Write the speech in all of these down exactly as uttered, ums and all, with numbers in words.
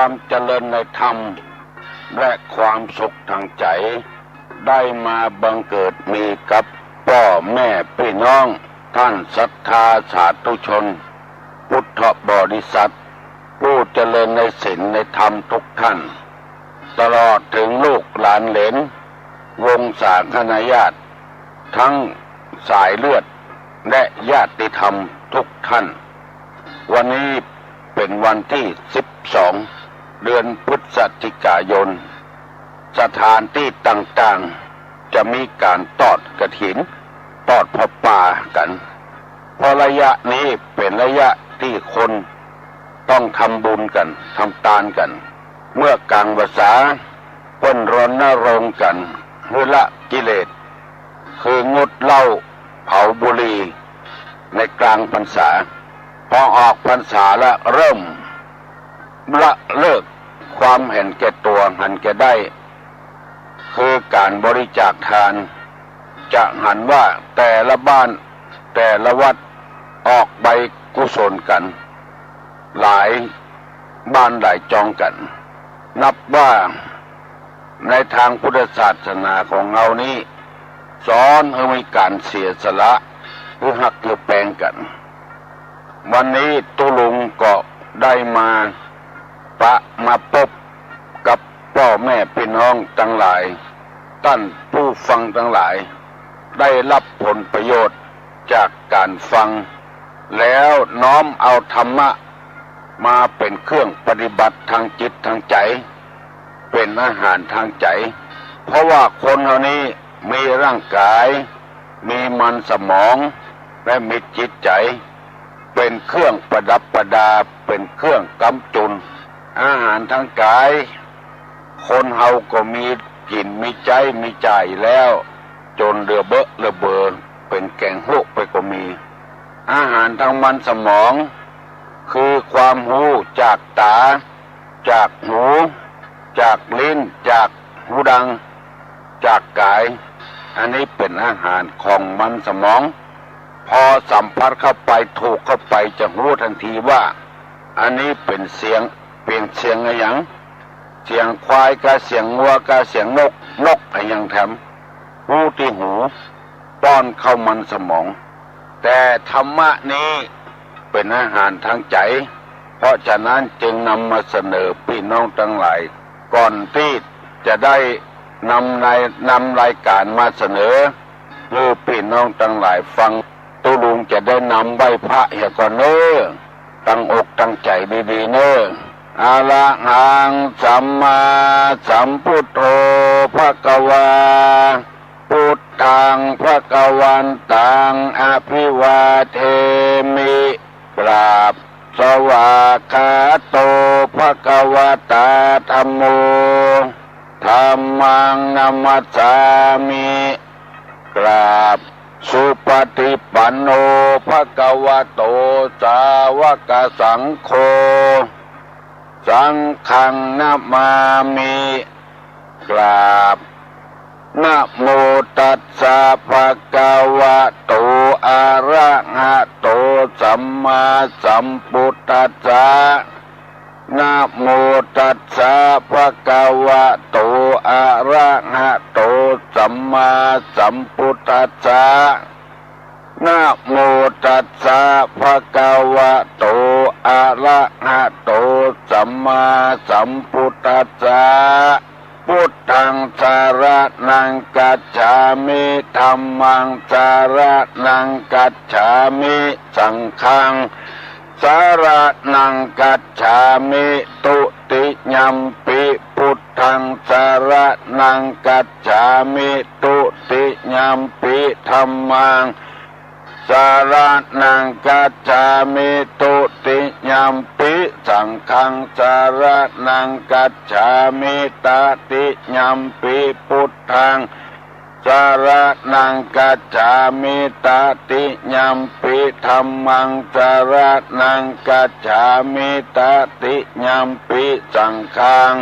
ความเจริญในธรรม และความสุขทางใจ๋ ได้มาบังเกิดมีกับป้อแม่ปี้น้อง ต้านศรัทธาสาธุชน พุทธบริษัท ผู้เจริญในศีลในธรรมทุกท่าน ตลอดเถิงลูกหลานเหลน วงศาคณาญาติ ตึงสายเลือด และญาติธรรมทุกท่าน วันนี้เป๋นวันตี้สิบสอง เดือนพฤศจิกายน สถานตี้ต่างๆ จะมีก๋านตอดกฐิน ตอดผ้าป่ากั๋น เพราะระยะนี้เป๋นระยะตี้คนต้องทำบุญกั๋น ทำตานกั๋น เมื่อกลางพรรษาเปิ้นรณรงค์กั๋นหื้อละกิเลส คืองดเหล้าเผาบุหรี่ในกลางพรรษา พอออกพรรษาละเริ่มละเลิกความหันแก่ตั๋วหันแก่ได้ คือก๋านบริจาคทาน จะหันว่าแต่ละบ้านแต่ละวัดออกใบกุศลกั๋น หลายบ้านหลายจองกั๋น นับว่าในตางพุทธศาสนาของเฮานี้ สอนหื้อมีก๋านเสียสละ หื้อฮักหื้อแปงกั๋น วันนี้ตุ๊ลุงก็ได้มาปะมาปบกับป้อแม่ปี้น้องตังหลาย ต้านผู้ฟังตังหลาย ได้ฮับผลประโยชน์จากก๋านฟัง แล้วน้อมเอาธรรมะมาเป๋นเครื่องปฏิบัติตางจิตตางใจ๋ เป๋นอาหารตางใจ๋ เพราะว่าคนเฮานี้มีร่างก๋าย มีมันสมอง และมีจิตใจ๋ เป๋นเครื่องประดับประดา เป๋นเครื่องก๊ำจุน อาหารตางก๋าย คนเฮาก็มีกิ๋นมีใจ๊มีจ่ายแล้ว จ๋นเหลือเบ้อเหลือเบอ เป๋นแก๋งฮุไปก็มี อาหารตางมันสมอง คือความฮู้จากต๋า จากหู จากลิ้น จากหูดัง จากก๋าย อันนี้เป๋นอาหารของมันสมอง พอสัมผัสเข้าไป ถูกเข้าไป จะฮู้ตันทีว่า อันนี้เป๋นเสียง เป๋นเสียงอะหยัง เสียงควายกา เสียงงัวกา เสียงนก นกอะหยังแถม ฮู้ตี้หู ป้อนเข้ามันสมอง แต่ธรรมะนี้เป๋นอาหารตางใจ๋ เพราะฉะนั้นจึงนำมาเสนอปี้น้องตังหลาย ก่อนตี้จะได้นำราย นำรายก๋านมาเสนอ หื้อปี้น้องตังหลายฟัง ตุ๊ลุงจะได้นำไหว้พระเหียก่อนเน่อ ตั้งอกตั้งใจ๋ดีๆ เน่อ อะระหังสัมมาสัมพุทโธภะคะวา พุทธังภะคะวันตังอะภิวาเทมิ กราบ สวากขาโตภะคะวะตาธัมโม ธัมมังนะมัสสามิ กราบ สุปฏิปันโนภะคะวะโตสาวกสังโฆ สังฆังนะมามิ กราบ นะโมตัสสะภะคะวะโตอะระหะโตสัมมาสัมพุทธัสสะ นะโมตัสสะภะคะวะโตอะระหะโตสัมมาสัมพุทธัสสะ นะโมตัสสะภะคะวะโตอะระหะโตสัมมาสัมพุทธัสสะ พุทธังสะระณังกัจฉามิ ธัมมังสะระณังกัจฉามิ สังฆังสะระณังกัจฉามิ ทุติยัมปิพุทธังสะระณังกัจฉามิ ทุติยัมปิธัมมังสะระณังกัจฉามิ ทุติยัมปิสังฆังสะระณังกัจฉามิ ตติยัมปิพุทธังสะระณังกัจฉามิ ตติยัมปิธัมมังสะระณังกัจฉามิ ตติยัมปิสังฆัง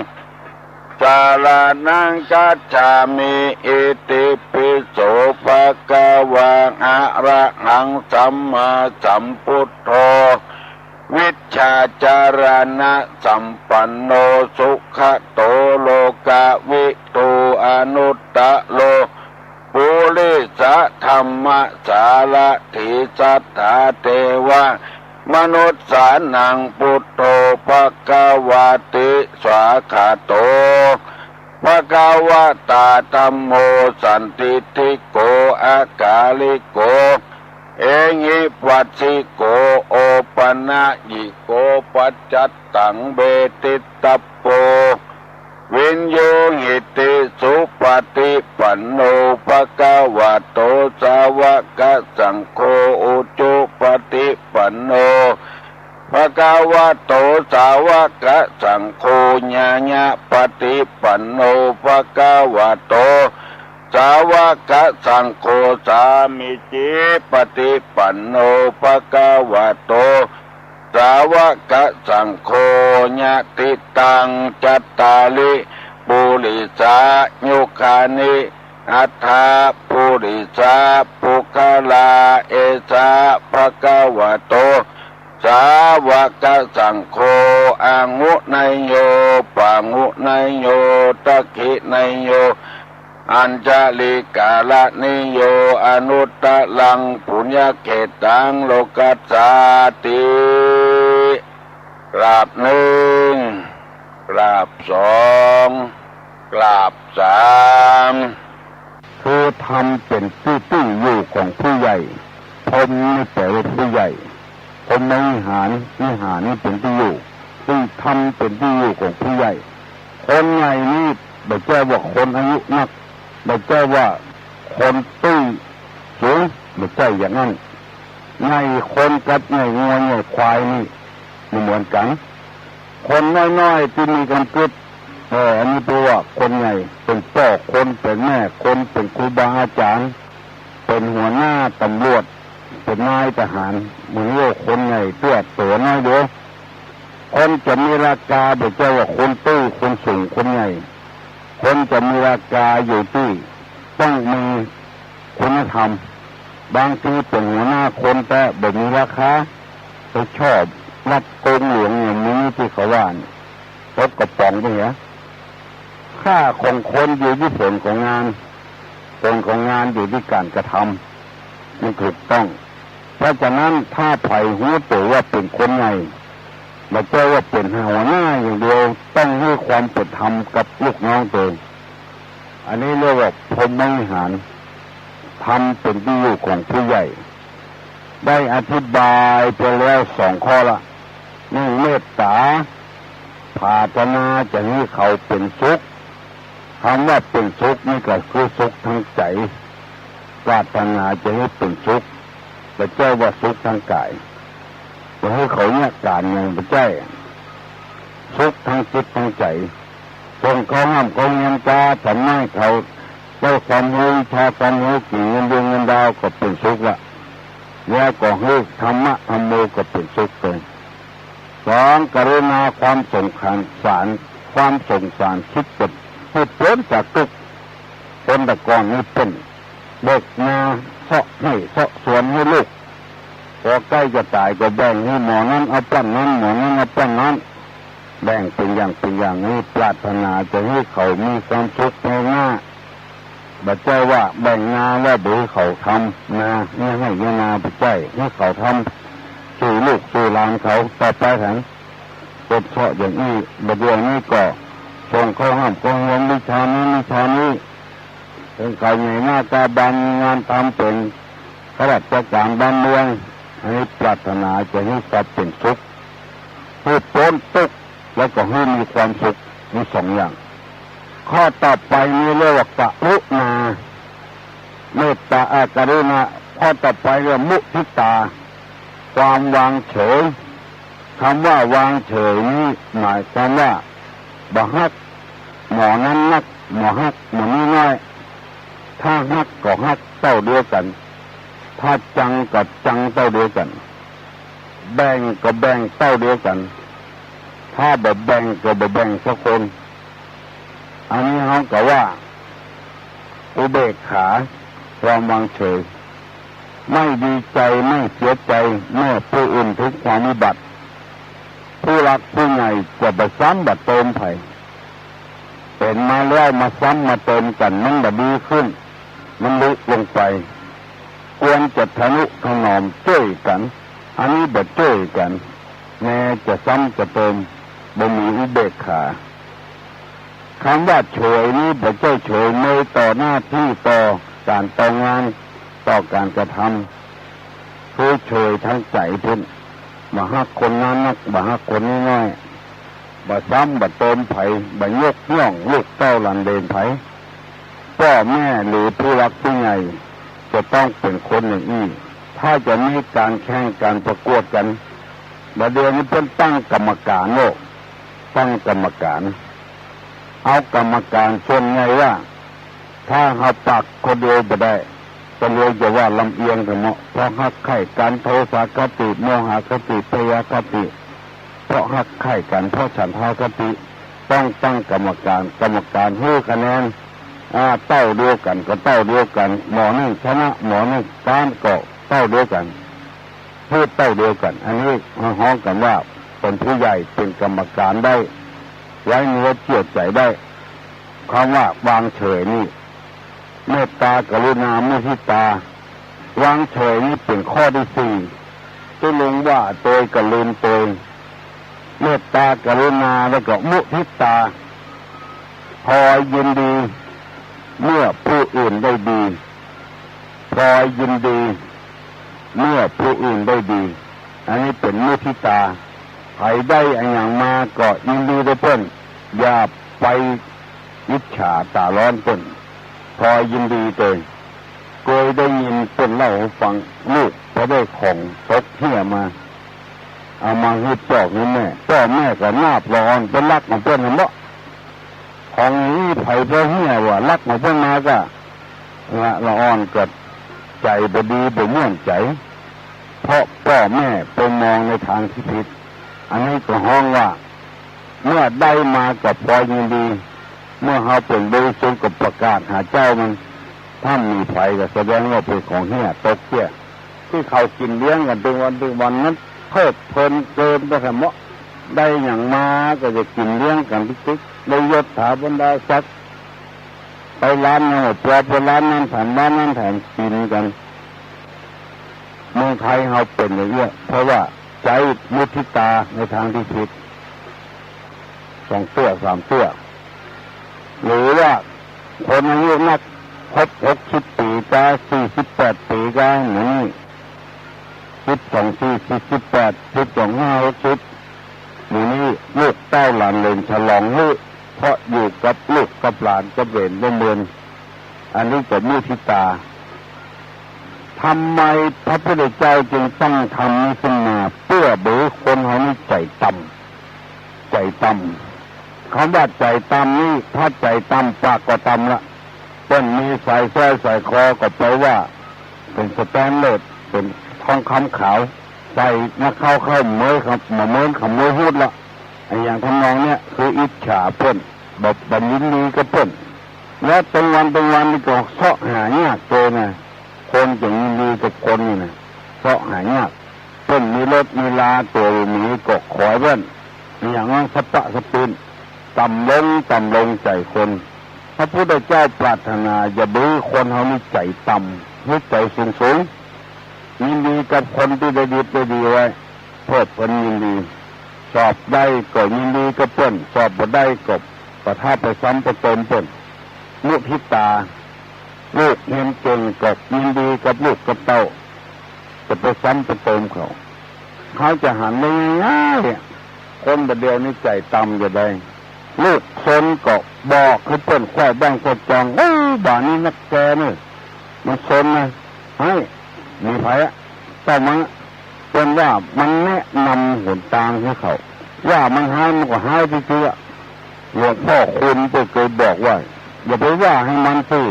สะระณังกัจฉามิ อิติปิโสภะคะวา อะระหังสัมมาสัมพุทโธ วิชชาจารณสัมปันโน สุขะโต โลกะวิทู อนุตตะโร ปุริสะธัมมะสารถี สัตถาเทวะมนุสสานัง ปุตโธ ภะคะวะติ สวากขาโต ภะคะวะตา ธัมโม สันทิฏฐิโก อะกาลิโก เอหิปัสสิโก โอปะนะยิโก ปัจจัตตัง เวทิตตะโป วิญญูหิติ สุปะฏิปันโน ภะคะวะโต สาวะกะสังโฆ อุจุปะฏิปันโน ภะคะวะโต สาวะกะสังโฆ ญาญะปะฏิปันโน ภะคะวะโต สาวะกะสังโฆ สามีจิปะฏิปันโน ภะคะวะโต สาวะกะสังโฆ ยะติตัง จัตตาริ ปุริสายุคานิ อัฏฐะ ปุริสา ปุคคลา เอสะ ภะคะวะโต สาวะกะสังโฆ อาหุเนยโย ปาหุเนยโย ทักขิเนยโย อัญชะลีกะรณีโย อนุตตะรัง ปุญญะเขตตัง โลกัสสาติ กราบนึ่ง กราบสอง กราบสาม คือธรรมเป๋นตี้ตี้อยู่ของผู้ใหญ่ พรหมนี่แป๋ว่าผู้ใหญ่ พรหมวิหาร วิหารนี่เป๋นตี้อยู่ ตี้ธรรมเป๋นตี้อยู่ของผู้ใหญ่ คนใหญ่นี่บ่ใจ้ว่าคนอายุนัก บ่ใจ้ว่าคนตี้สูง บ่ใจ้อย่างนั้น ใหญ่คนกับใหญ่งัวใหญ่ควายนี่บ่เหมือนกั๋น คนน้อยๆ ตี้มีกำกึ๊ด เออ อันนี้แป๋ว่าคนใหญ่ เป๋นป้อคน เป๋นแม่คน เป๋นครูบาอาจ๋ารย์ เป๋นหัวหน้าตำรวจ เป๋นนายทหาร มันเรียกคนใหญ่เตื้อ ตั๋วน้อยเดียว คนจะมีราคา บ่ใจ้ว่าคนตี้ คนสูง คนใหญ่ คนจะมีราคาอยู่ตี้ต้องมีคุณธรรม บางทีเป๋นหัวหน้าคนแต่บ่มีราคา ไปชอบลักโกงหลวงอย่างนี้ตี้เขาว่านี่ ตกกระป๋องไปเหีย ค่าของคนอยู่ตี้ผลของงาน ผลของงานอยู่ตี้ก๋านกระทำ มันถูกต้อง เพราะฉะนั้นถ้าใผฮู้ตั๋วว่าเป๋นคนใหญ่ บ่ใจ้ว่าเป๋นหัวหน้าอย่างเดียว ต้องหื้อความเป๋นธรรมกับลูกน้องตน อันนี้เรียกว่าพรหมวิหาร ธรรมเป๋นตี้อยู่ของผู้ใหญ่ ได้อธิบายไปแล้วสองข้อละ นึ่ง เมตต๋า ปรารถนาจะหื้อเขาเป๋นสุข กำว่าเป๋นสุขนี่ก็คือสุขตางใจ๋ ปรารถนาจะหื้อเป๋นสุข บ่ใจ้ว่าสุขตางก๋าย บ่หื้อเขาเยียะก๋านหยัง บ่ใจ้ สุขตางจิตตางใจ๋ ส่งเข้าห้อง เข้าเฮียน จ๋า สอนให้เขาได้ความฮู้ วิชาความฮู้ เกียรติ เงินเดือนเงินดาวก็เป๋นสุขละ แล้วก็หื้อธรรมะธัมโมก็เป๋นสุขเป๋น สอง กรุณา ความสงสาร ความสงสาร กึ๊ดจะหื้อป๊นจากตุ๊กข์ คนแต่ก่อนนี่เป๋น เบิกนาเซาะไฮ่เซาะสวนหื้อลูก ปอใก้จะต๋ายก็แบ่งหื้อหมอนั้นเอาปั้นนั้น หมอนั้นเอาปั้นนั้น แบ่งเป๋นอย่างเป๋นอย่าง นี่ปรารถนาจะหื้อเขามีความสุขภายหน้า บ่ใจ้ว่าแบ่งนาแล้วบ่หื้อเขาทำนา เยียะไฮ่เยียะนา บ่ใจ้ หื้อเขาทำ สู่ลูกสู่หลานเขาต่อไปหั้น เป๋นเซาะอย่างอี้ บ่าเดี่ยวนี้ก็ส่งเข้าห้อง เข้าเฮียน วิชานั้นวิชานี้ เถิงเขาใหญ่หน้าต๋าบาน มีงานทำ เป๋นข้าราชก๋านบ้านเมือง อันนี้ปรารถนาจะหื้อความเป๋นสุข หื้อป๊นตุ๊กข์ แล้วก็หื้อมีความสุข มีสองอย่าง ข้อต่อไปนี้เรียกว่ากรุณา เมตต๋า อ่า กรุณา ข้อต่อไปเรียกมุทิตา ความวางเฉย กำว่าวางเฉยนี้หมายความว่า บ่ฮักหมอนั้นนัก บ่ฮักหมอนี้น้อย ถ้าฮักก็ฮักเต้าเดียวกั๋น ถ้าจังก็จังเต้าเดียวกั๋น แบ่งก็แบ่งเต้าเดียวกั๋น ถ้าบ่แบ่งก็บ่แบ่งสักคน อันนี้เฮาก็ว่า อุเบกขา ความวางเฉย ไม่ดีใจ๋ ไม่เสียใจ๋ เมื่อผู้อื่นถึงความวิบัติ ผู้หลักผู้ใหญ่จะบ่ซ้ำบ่เติมใผ เป๋นมาแล้วมาซ้ำมาเติมกั๋น มันบ่ดีขึ้น มันลุลงไป ควรจะทะนุถนอมจ้วยกั๋น อันนี้บ่จ้วยกั๋น แม้จะซ้ำจะเติม บ่มีอุเบกขา กำว่าเฉยนี้บ่ใจ้เฉยเมยต่อหน้าตี้ ต่อก๋าน ต่องาน ต่อก๋านกระทำ คือเฉยตางใจ๋พุ้น บ่ฮักคนนั้นนัก บ่ฮักคนนี้น้อย บ่ซ้ำบ่เติมใผ บ่ยกย่องลูกเต้าหลานเหลนใผ ป้อแม่หรือผู้หลักผู้ใหญ่จะต้องเป๋นคนอย่างอี้ ถ้าจะมีก๋านแข่งก๋านประกวดกั๋น บ่าเดี่ยวนี้เปิ้นตั้งกรรมก๋านโลก ตั้งกรรมก๋าน เอากรรมก๋านส่วนใหญ่ว่า ถ้าเฮาปากคนเดียวบ่ได้ ก็เลยจะว่าลำเอียงไปหมด เพราะฮักใค่กั๋น โทสะคติ โมหะคติ พยาคติ เพราะฮักใค่กั๋น เพราะฉันทาคติ ต้องตั้งกรรมก๋าน กรรมก๋านหื้อคะแนน อ่า เต้าเดียวกั๋นก็เต้าเดียวกั๋น หมอนึ่งชนะหมอนึ่ง ก๊านก็เต้าเดียวกั๋น หื้อเต้าเดียวกั๋น อันนี้ฮ้องกั๋นว่าเป๋นผู้ใหญ่ เป๋นกรรมก๋านได้ ไว้เนื้อเจื้อใจ๋ได้ กำว่าวางเฉยนี้ เมตตา กรุณา มุทิตา วางเฉยนี้เป๋นข้อตี้สี่ ตี้ลุงว่าเตยก็ลืมเตย เมตตา กรุณา แล้วก็มุทิตา พลอยยินดี เมื่อผู้อื่นได้ดี พลอยยินดี เมื่อผู้อื่นได้ดี อันนี้เป๋นมุทิตา ใผได้อะหยังมาก็ยินดีตวยเปิ้น อย่าไปอิจฉาต๋าฮ้อนเปิ้น พลอยยินดีตวย เกยได้ยินเปิ้นเล่าหื้อฟัง ลูกพอได้ของตกเฮี้ยมา เอามาหื้อป้อหื้อแม่ ป้อแม่ก็นาบละอ่อน เป๋นฮักของเปิ้นหั้นเนาะ ของอี้ใผพอเฮี้ยว่าฮักของเปิ้นมาก็ ละ ละอ่อนก็ใจ๋บ่ดีบ่ม่วนใจ๋ เพราะป้อแม่ไปมองในตางตี้ผิด อันนี้ก็ฮ้องว่า เมื่อได้มาก็พลอยยินดี เมื่อเฮาเป๋นบริสุทธิ์ก็ประกาศหาเจ้ามัน ถ้ามีใผก็แสดงว่าเป๋นของเฮี้ยตกเสี้ย ตี้เขากิ๋นเลี้ยงกั๋นตึงวันตึงวันนั้น เพลิดเพลินเกินไปแท้หมด ได้หยังมาก็จะกิ๋นเลี้ยงกั๋นติ๊กๆ ได้ยศถาบรรดาศักดิ์ ไปร้านนั้นก็ปอ ไปร้านนั้นแถม ร้านนั้นแถม กิ๋นกั๋น เมืองไทยเฮาเป๋นอย่างเอี้ย เพราะว่าใจ๊มุทิตาในตางตี้ผิด สองเตื้อสามเตื้อ หรือว่าคนอายุนัก ครบหกสิบปี๋กา สี่สิบแปดปี๋กา หมู่นี้ สิบสองสี่ สี่สิบแปด สิบสองห้า หกสิบ หมู่นี้ลูกเต้าหลานเหลนฉลองหื้อ เพราะอยู่กับลูกกับหลานกับเหลนได้เมิน อันนี้ก็มุทิตา ทำไมพระพุทธเจ้าจึงตั้งธรรมนี้ขึ้นมา เปื้อบ่หื้อคนเฮานี้ใจ๋ต่ำ ใจ๋ต่ำ กำว่าใจ๋ต่ำนี้ ถ้าใจ๋ต่ำปากก็ต่ำละ เปิ้นมีสร้อยสร้อยคอก็ไปว่าเป๋นสแตนเลส เป๋นทองคำขาว ใส่มาเข้าเข้าเมยครับ บ่เมินขโมยฮู้ดละ อะหยังทำนองเนี้ย คืออิจฉาเปิ้น บ่ บ่ยินดีกับเปิ้น และตึงวันตึงวันนี่ก็เซาะหายากเกินนะ คนจะยินดีกับคนนี่นะ เซาะหายาก เปิ้นมีรถมีลา ตั๋วบ่มีก็ขอยเปิ้น อะหยังนั้นสะปะสะปิน ต่ำลงต่ำลงใจ๋คน พระพุทธเจ้าปรารถนาจะบ่หื้อคนเฮานี้ใจ๋ต่ำ หื้อใจ๋สูงสูง ยินดีกับคนตี้ได้ดิบได้ดีไว้ เพลิดเพลินยินดี สอบได้ก็ยินดีกับเปิ้น สอบบ่ได้ก็ประทับไปซ้ำไปเติมเปิ้น มุทิตา ลูกเฮียนเก่งก็ยินดีกับลูกกับเต้า จะไปซ้ำไปเติมเขา เขาจะหันได้ง่ายๆ เนี่ย คนบ่าเดี่ยวนี้ใจ๋ต่ำจะใด ลูกซนก็บอกหื้อเปิ้นคว้าบ้านคว้าจอง โอ้ บ่านี้นักแกเน่อ มันซนนะ ไห้ มีใผอะ เต้ามา เปิ้นว่ามันแนะนำหนตางหื้อเขา ว่ามันฮ้ายมันก็ฮ้ายไปเตื้อ หลวงพ่อคูณเปิ้นเกยบอกว่า อย่าไปว่าหื้อมันตี้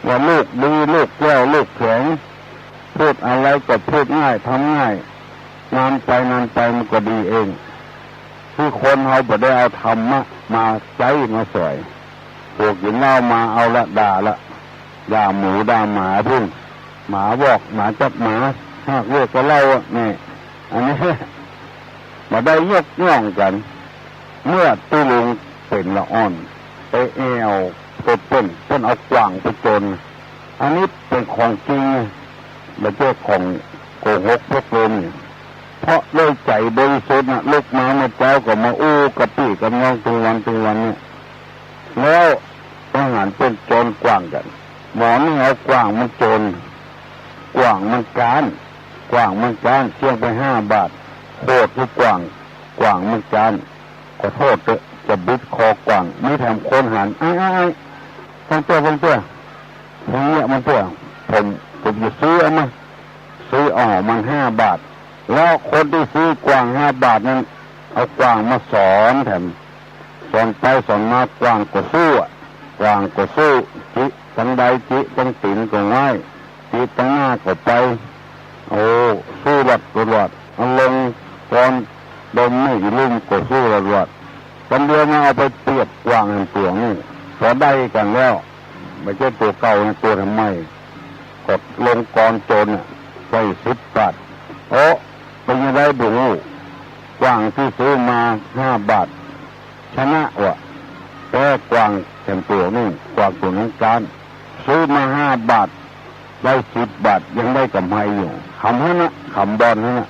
ว่าลูกดี ลูกแก้ว ลูกแข็ง พูดอะไรก็พูดง่าย ทำง่าย นานไปนานไปมันก็ดีเอง คือคนเฮาบ่ได้เอาธรรมะมาใจ๊มาสอย พวกกิ๋นเหล้ามาเอาละ ด่าละ ด่าหมูด่าหมาพุ้น หมาวอกหมาจับหมา หากเรียกก็เหล้าอะ นี่ อันนี้ บ่ได้ยกย่องกั๋น เมื่อตุ๊ลุงเป๋นละอ่อน ไปแอ่ว เปิ้น เปิ้นเอากว่างไปโจร อันนี้เป๋นของจริง บ่ใจ้ของโกหกพวกเปิ้น เพราะด้วยใจ๋บริสุทธิ์นะ ลุกมาเมื่อเจ๊าก็มาอู้กับปี้กับน้องตึงวันตึงวันเนี่ย แล้วประหารเปิ้นโจรกว่างกั๋น หมอนึ่งเอากว่างมันโจร กว่างมันก๊าน กว่างมันก๊าน เสี้ยงไปห้าบาท โหดคือกว่าง กว่างมันก๊าน ขอโต้ษเต๊อะ จะบิดคอกว่าง มีแถมคนหัน อ้าย อ้าย อ้าย ฟังเตื้อ ฟังเตื้อ ฟังเยียะมันเตื้อ ผม ผมจะซื้อเอามา ซื้อเอามันห้าบาท แล้วคนตี้ซื้อกว่างห้าบาทนั้น เอากว่างมาสอนแถม สอนไปสอนมา กว่างก็สู้อะ กว่างก็สู้ จิตังใด จิตังตี๋นก็ไหว้ จิตังหน้าก็ไป โอ้ สู้หลอดก็หลอด เอาลงกอนดมไม่อีลุ่มก็สู้หลอดหลอด วันเดียวมาเอาไปเปรียบกว่างแหมตั๋วนึ่ง พอได้กั๋นแล้ว บ่ใจ้ตั๋วเก่านะ ตั๋วแถมใหม่ ก็ลงกอนโจรน่ะ ใส่สิบบาท โอ้ เป๋นจะใดบ่ฮู้ กว่างตี้ซื้อมาห้าบาท ชนะวะ แป๊กว่างแถมตั๋วนึ่ง กว่างตั๋วนึ่งก๊าน ซื้อมาห้าบาท ได้สิบบาท ยังได้ก๋ำไรอยู่ ขำหั้นนะ ขำบ่อนหั้นนะ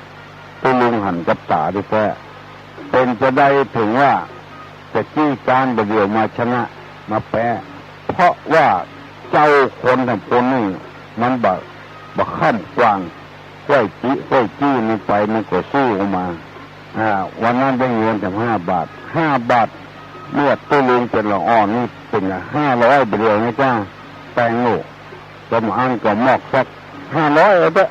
ตุ๊ลุงหันกับต๋าแต๊ๆ เป๋นจะใดเถิงว่าจะกี้ก๊านบ่าเดี่ยวมาชนะ มาแป๊ เพราะว่าเจ้าคนแถมคนนึ่ง มันบ่ บ่ค่ำกว่าง ค่อยจิ ค่อยจี้มันไป มันก็สู้ออกมา อ่า วันนั้นได้เงินแถมห้าบาท ห้าบาท เมื่อตุ๊ลุงเป๋นละอ่อนนี่เป๋นห้าร้อยบ่าเดี่ยวนะจ๊ะ แปงโง่ กำอั้นก็มอกสักห้าร้อยเอาเต๊อะ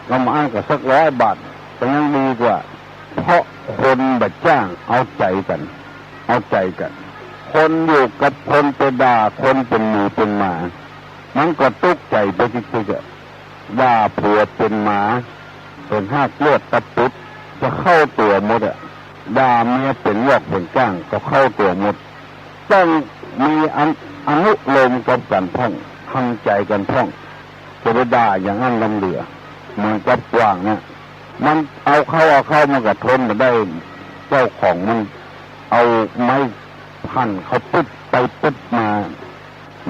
กำอั้นก็สักร้อยบาท ก็ยังดีกว่า เพราะคนบ่าจ้างเอาใจ๋กั๋น เอาใจ๋กั๋น คนอยู่กับคนไปด่าคนเป๋นหมูเป๋นหมา มันก็ตุ๊กใจ๋ไปจิกๆ อะ ด่าผัวเป๋นหมา เป๋นฮากเลือดตะปุด จะเข้าตั๋วหมดอะ ด่าเมียเป๋นวอกเป๋นก้างก็เข้าตั๋วหมด ต้องมีอัน อนุโลมกับกั๋นพ่อง ทำใจ๋กั๋นพ่อง จะไปด่าอย่างอั้นล้ำเหลือ เหมือนกับกว่างนะ มันเอาเข้าเอาเข้ามันก็ทนบ่ได้ เจ้าของมันเอาไม้พันเข้าปึ๊บไปปึ๊บมา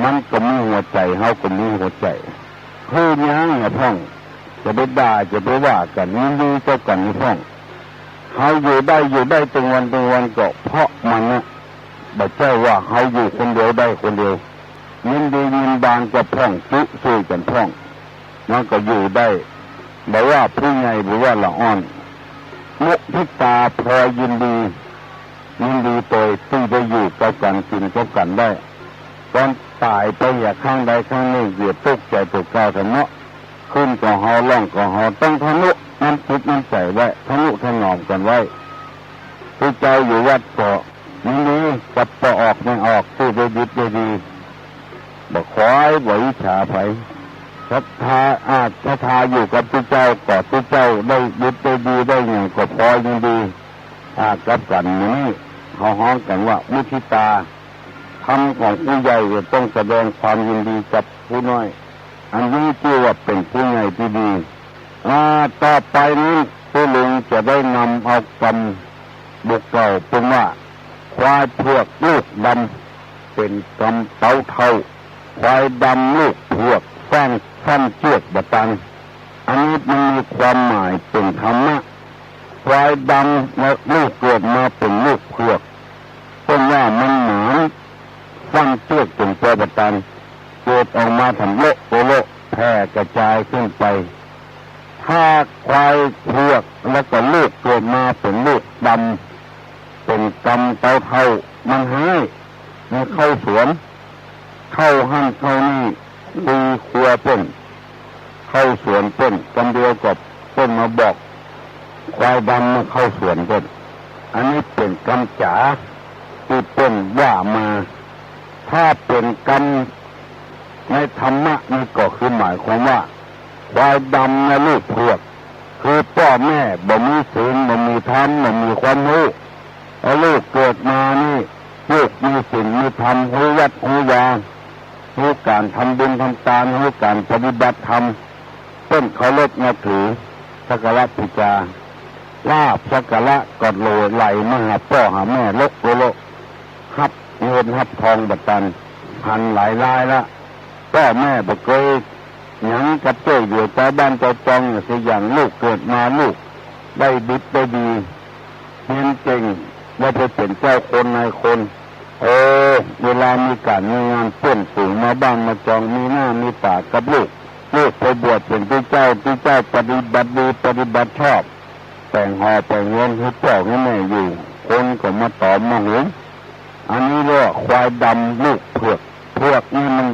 มันก็มีหัวใจ๋ เฮาก็มีหัวใจ๋ หื้อยั้งนะพ่อง จะไปด่าจะไปว่ากั๋น ยินดีเจ้ากั๋นนะพ่อง เฮาอยู่ได้ อยู่ได้ตึงวันตึงวันก็เพราะมันนะ บ่ใจ้ว่าเฮาอยู่คนเดียวได้คนเดียว ยินดียินบานกับพ่อง จุช่วยกั๋นพ่อง มันก็อยู่ได้ บ่ว่าผู้ใหญ่บ่ว่าละอ่อน มุทิตาพลอยยินดี ยินดีโตยตี้ได้อยู่กับกั๋นกิ๋นกับกั๋นได้ ต๋อนต๋ายไปอย่าครั้งใดครั้งนึ่ง อย่าตุ๊กใจ๋ตั๋วเก่าเถาะเนาะ ขึ้นก็เฮา ล่องก็เฮา ต้องทะนุน้ำจิตน้ำใจ๋ไว้ ทะนุถนอมกั๋นไว้ ตี้เจ้าอยู่วัดก็ นี่ๆ กับป้อออกแม่ออก ตี้ได้ดิบได้ดี บ่คอยบ่อิจฉาใผ ศรัทธา อา ศรัทธาอยู่กับตี้เจ้า ก็ตี้เจ้าได้ดิบได้ดี ได้หยังก็พอยินดี อา กับกั๋น มื้อนี้เฮาฮ้องกั๋นว่ามุทิตา ธรรมของผู้ใหญ่จะต้องแสดงความยินดีกับผู้น้อย อันนี้จื้อว่าเป๋นผู้ใหญ่ตี้ดี อ่า ต่อไปนั้นตุ๊ลุงจะได้นำเอากำบทเก่าเป๋นว่า ควายเผือกลูกดำ เป๋นกำเต๊าเฒ่า ควายดำลูกเผือก ฟั่น ฟั่นเจื้อกบ่ตัน อันนี้มันมีความหมายเป๋นธรรมะ ควายดำและลูกเกิดมาเป๋นลูกเผือก เปิ้นว่ามันหมาน ฟั่นเจื้อกจ๋นปอบ่ตัน เกิดออกมาถำโละโอโละ แผ่กระจายขึ้นไป ถ้าควายเผือกแล้วก็ลูกเกิดมาเป๋นลูกดำ เป๋นกำเต๊าเฒ่า มันฮ้าย มันเข้าสวน เข้าหั้นเข้านี่ คุยครัวเปิ้น เข้าสวนเปิ้น กำเดียวก็เปิ้นมาบอก ควายดำมาเข้าสวนเปิ้น อันนี้เป๋นกำจ๋าตี้เปิ้นว่ามา ถ้าเป๋นกำในธรรมะนี่ก็คือหมายความว่า ควายดำนะลูกเผือก คือป้อแม่บ่มีศีล บ่มีธรรม บ่มีความฮู้ แล้วลูกเกิดมานี่ ลูกมีศีลมีธรรม ฮู้วัดฮู้วา ฮู้ก๋านทำบุญทำตาน ฮู้ก๋านปฏิบัติธรรม เปิ้นเคารพนับถือ สักการะบูชา ลาภสักการะก็โหล่ไหลมาหาป้อหาแม่โละโละโละ ฮับเงินฮับทองบ่ตัน หันหลายรายละ ป้อแม่บ่เกยหยังกับจ้วยเหลือจาวบ้านจาวจองสักอย่าง ลูกเกิดมาลูกได้ดิบได้ดี เฮียนเก่ง ได้ไปเป๋นเจ้าคนนายคน โอ้ เวลามีก๋านมีงานเปื้อนฝูงมาบ้านมาจอง มีหน้ามีต๋ากับลูก ลูกไปบวชเป๋นตี้เจ้า ตี้เจ้าปฏิบัติดีปฏิบัติชอบ แต่งหอแต่งเฮือนหื้อป้อหื้อแม่อยู่ คนก็มาต๋อมมาหุม อันนี้เรียกว่าควายดำลูกเผือก เผือกนี่มัน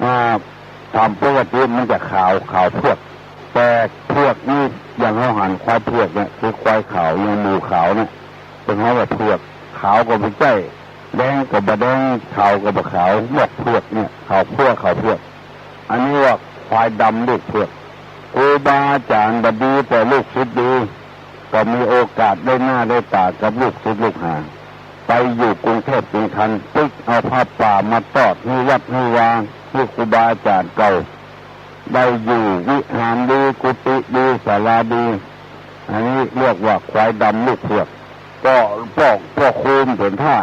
อ่า ต๋ามปกติมันจะขาว ขาวเผือก แต่เผือกนี่อย่างเฮาหันควายเผือกเนี่ย คือควายขาว อย่างหมูขาวเนี่ย เปิ้นฮ้องว่าเผือก ขาวก็บ่ใจ้ แดงก็บ่แดง ขาวก็บ่ขาว หมวกเผือกเนี่ย ขาวพั้ว ขาวเผือก อันนี้ว่าควายดำลูกเผือก ครูบาอาจ๋ารย์บ่ดีแต่ลูกศิษย์ดี ก็มีโอกาสได้หน้าได้ต๋ากับลูกศิษย์ลูกหา ไปอยู่กรุงเทพฯกรุงธรรม ปิ๊กเอาผ้าป่ามาตอดหื้อวัดหื้อวา หื้อครูบาอาจ๋ารย์เก่า ได้อยู่วิหารดี กุฏิดี ศาลาดี อันนี้เรียกว่าควายดำลูกเผือก ก็ป้อ ป้อครูเป๋นท่า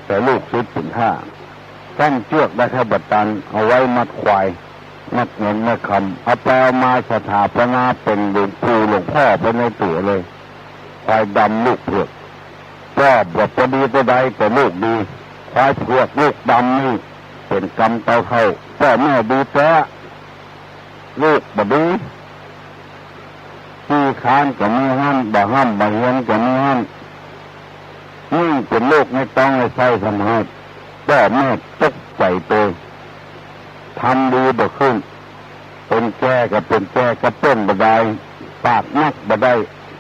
แต่ลูกศิษย์เป๋นท่า ฟั่นเจื้อกได้แค่บ่ตัน เอาไว้มัดควาย มัดเงินมัดคำ เอาไปเอามาสถาปนาเป๋นหลวงปู่หลวงพ่อไปในตั๋วเลย ควายดำลูกเผือก ป้อบ่ดีเต้าใดแต่ลูกดี ควายเผือกลูกดำนี่เป๋นกรรมเต้าเฒ่า ป้อแม่ดีแต๊ ลูกบ่ดี ขี้คร้านก็มีหั้น บ่ฮ่ำบ่เฮียนก็มีหั้น ยิ่งเป๋นลูกในต๊องในไส้ทำหื้อป้อแม่ตกใจ๋เตย ทำดีบ่ขึ้น เป๋นแก่ก็เป๋นแก่กับเปิ้นบ่ได้ ปากนักบ่ได้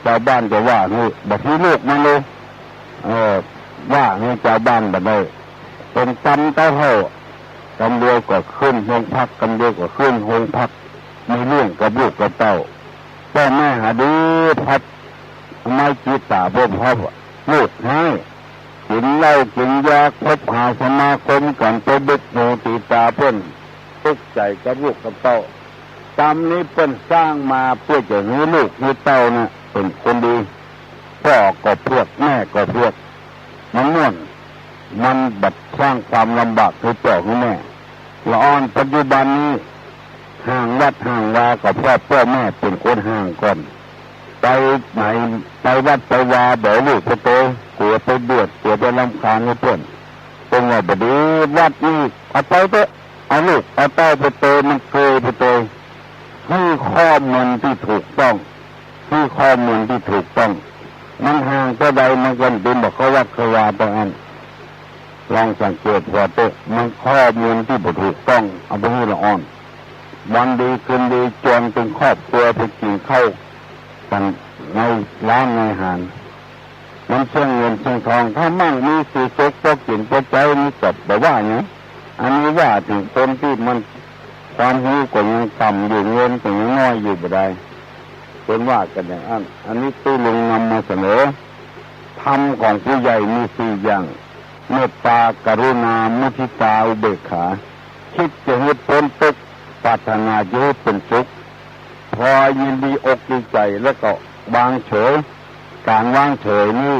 จาวบ้านจะว่าหื้อ บ่ถือลูกมันเลย เออ ว่าหื้อจาวบ้านบ่ได้ เป๋นกรรมเต้าเฒ่า กำเดียวก็ขึ้นโฮงพัก กำเดียวก็ขึ้นโฮงพัก มีเรื่องกับลูกกับเต้า ป้อแม่หาดีพัด ไม้จีตาบ่พอ ลูกฮ้าย กิ๋นเหล้ากิ๋นยา คบหาสมาคมกั๋น ไปบุกหูตีตาเปิ้น ตกใจ๋กับลูกกับเต้า กรรมนี้เปิ้นสร้างมาเปื้อจะหื้อลูกหื้อเต้าน่ะเป๋นคนดี ป้อก็เผือก แม่ก็เผือก มันม่วน มันบ่สร้างความลำบากหื้อป้อหื้อแม่ ละอ่อนปัจจุบันนี้ ห่างวัดห่างวาก็เพราะป้อแม่เป๋นคนห่างก่อน ไปไหน ไปวัดไปวาบ่หื้อลูกไปเตย กั๋วไปเดือด กั๋วไปรำคาญหื้อเปิ้น เปิ้นว่าบ่ดี วัดนี้เอาไปเต๊อะ เอาลูกเอาเต้าไปเตย มันเกยไปเตย หื้อข้อมูลตี้ถูกต้อง หื้อข้อมูลตี้ถูกต้อง มันห่างเต้าใดมันก็บ่เข้าวัดเข้าวาเต้าอั้น ลองสังเกตหัวเต๊อะ มันข้อมูลตี้บ่ถูกต้อง เอาไปหื้อละอ่อน วันดีคืนดีจวนตึงครอบครัวไปกิ๋นข้าวกั๋นในร้านในอาหาร มันเสี้ยงเงินเสี้ยงทอง ถ้ามั่งมีสีสุข พอกิ๋นพอใจ๊นี่ก็บ่ว่าหยัง อันนี้ว่าเถิงคนตี้มันความฮู้ก็ยังต่ำอยู่ เงินก็ยังน้อยอยู่บ่ได้ เปิ้นว่ากั๋นอย่างอั้น อันนี้ตุ๊ลุงนำมาเสนอ ธรรมของผู้ใหญ่มีสี่อย่าง เมตตา กรุณา มุทิตา อุเบกขา คิดจะหื้อป๊นตุ๊กข์ ปรารถนาจะหื้อเป๋นสุข พอยินดีอกดีใจ๋แล้วก็วางเฉย ก๋านวางเฉยนี้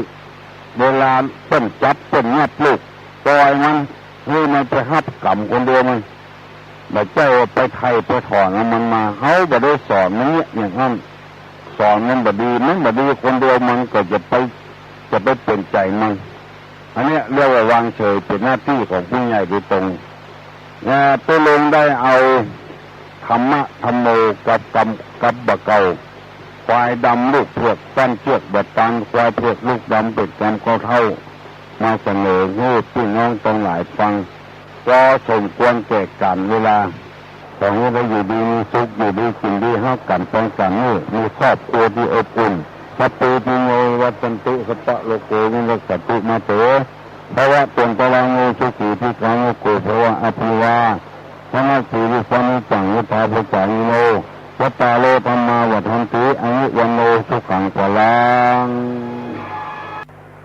เวลาเปิ้นจับเปิ้นงับลูก ปล่อยมัน หื้อมันไปฮับกรรมคนเดียวมัน บ่ใจ้ว่าไปไถ่ไปถอนเอามันมา เฮาบ่ได้สอนมันเนี่ยอย่างอั้น สอนมันบ่ดี มันบ่ดีคนเดียวมันก็จะไป จะไปเป๋นใจ๋มัน อันเนี้ยเรียกว่าวางเฉย เป๋นหน้าตี้ของผู้ใหญ่โดยตรง และตุ๊ลุงได้เอา ธรรมะ ธัมโม กับกรรม กับบ่าเก่า ควายดำลูกเผือก ฟั่นเจื้อกบ่ตัน ควายเผือกลูกดำ เป๋นกรรมเก่าเฒ่า มาเสนอหื้อปี้น้องตังหลายฟัง ก็สมควรแก่ก๋าลเวลา ขอหื้อได้อยู่ดีมีสุข อยู่ดีกิ๋นดี ฮักกั๋นปองกั๋น มีครอบครัวตี้อบอุ่น สัพพีติโย วิวัชชันตุ สัพพะโรโค วินัสสะตุ มาเส ภะวะตวันตะราโย สุขี ทีฆายุโก ภะวะ อะภิวาทะนะสีลิสสะ นิจจัง วุฑฒาปะจายิโน จัตตาโร ธัมมา วัฑฒันติ อายุ วัณโณ สุขัง พะลัง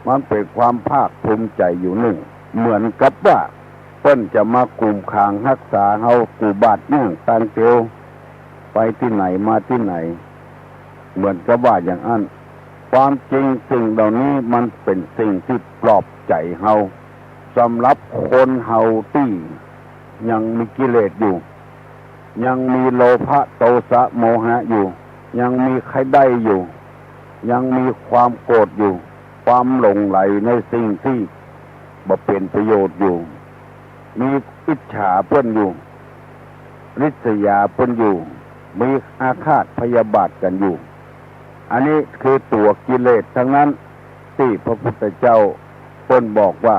มันเป๋นความภาคภูมิใจ๋อยู่นึ่ง เหมือนกับว่าเปิ้นจะมากุมขังฮักษาเฮา กู้บาดเยียะตางเตียว ไปตี้ไหนมาตี้ไหน เหมือนกับว่าอย่างอั้น ป ความจริงสิ่งเหล่านี้มันเป๋นสิ่งตี้ปลอบใจ๋เฮา สำหรับคนเฮาตี้ยังมีกิเลสอยู่ ยังมีโลภะ โทสะ โมหะอยู่ ยังมีใค่ได้อยู่ ยังมีความโกรธอยู่ ความหลงใหลในสิ่งตี้บ่เป๋นประโยชน์อยู่ มีอิจฉาเปิ้นอยู่ ริษยาเปิ้นอยู่ มีอาฆาตพยาบาทกั๋นอยู่ อันนี้คือตั๋วกิเลสตังนั้น ตี้พระพุทธเจ้าเปิ้นบอกว่า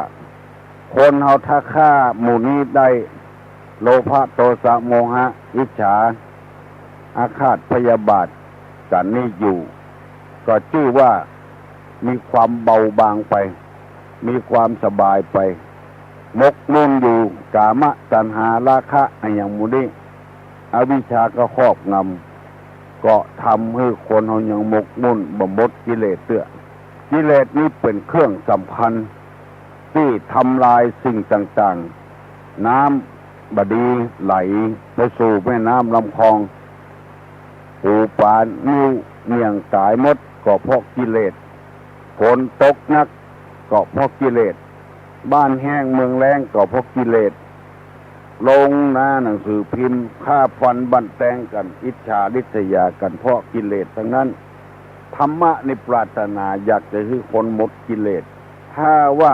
คนเฮาถ้าฆ่าหมู่นี้ได้ โลภะ โทสะ โมหะ อิจฉา อาฆาตพยาบาทกั๋นนี้อยู่ ก็จื้อว่ามีความเบาบางไป มีความสบายไป หมกมุ่นอยู่ กามตัณหา ราคะ อะหยังหมู่นี้ อวิชชาก็ครอบงำ ก็ทำหื้อคนเฮายังหมกมุ่นบ่หมดกิเลสเตื้อ กิเลสนี้เป๋นเครื่องสำคัญตี้ทำลายสิ่งต่างๆ น้ำบ่ดีไหลไปสู่แม่น้ำลำคลอง ปู๋ป๋านิ้วเหนี่ยงต๋ายหมดก็เพราะกิเลส ฝนตกหนักก็เพราะกิเลส บ้านแห้งเมืองแล้งก็เพราะกิเลส ลงหน้าหนังสือพิมพ์ ฆ่าฟันบั่นแตงกั๋น อิจฉาริษยากั๋น เพราะกิเลสตังนั้น ธรรมะนี่ปรารถนาอยากจะหื้อคนหมดกิเลส ถ้าว่า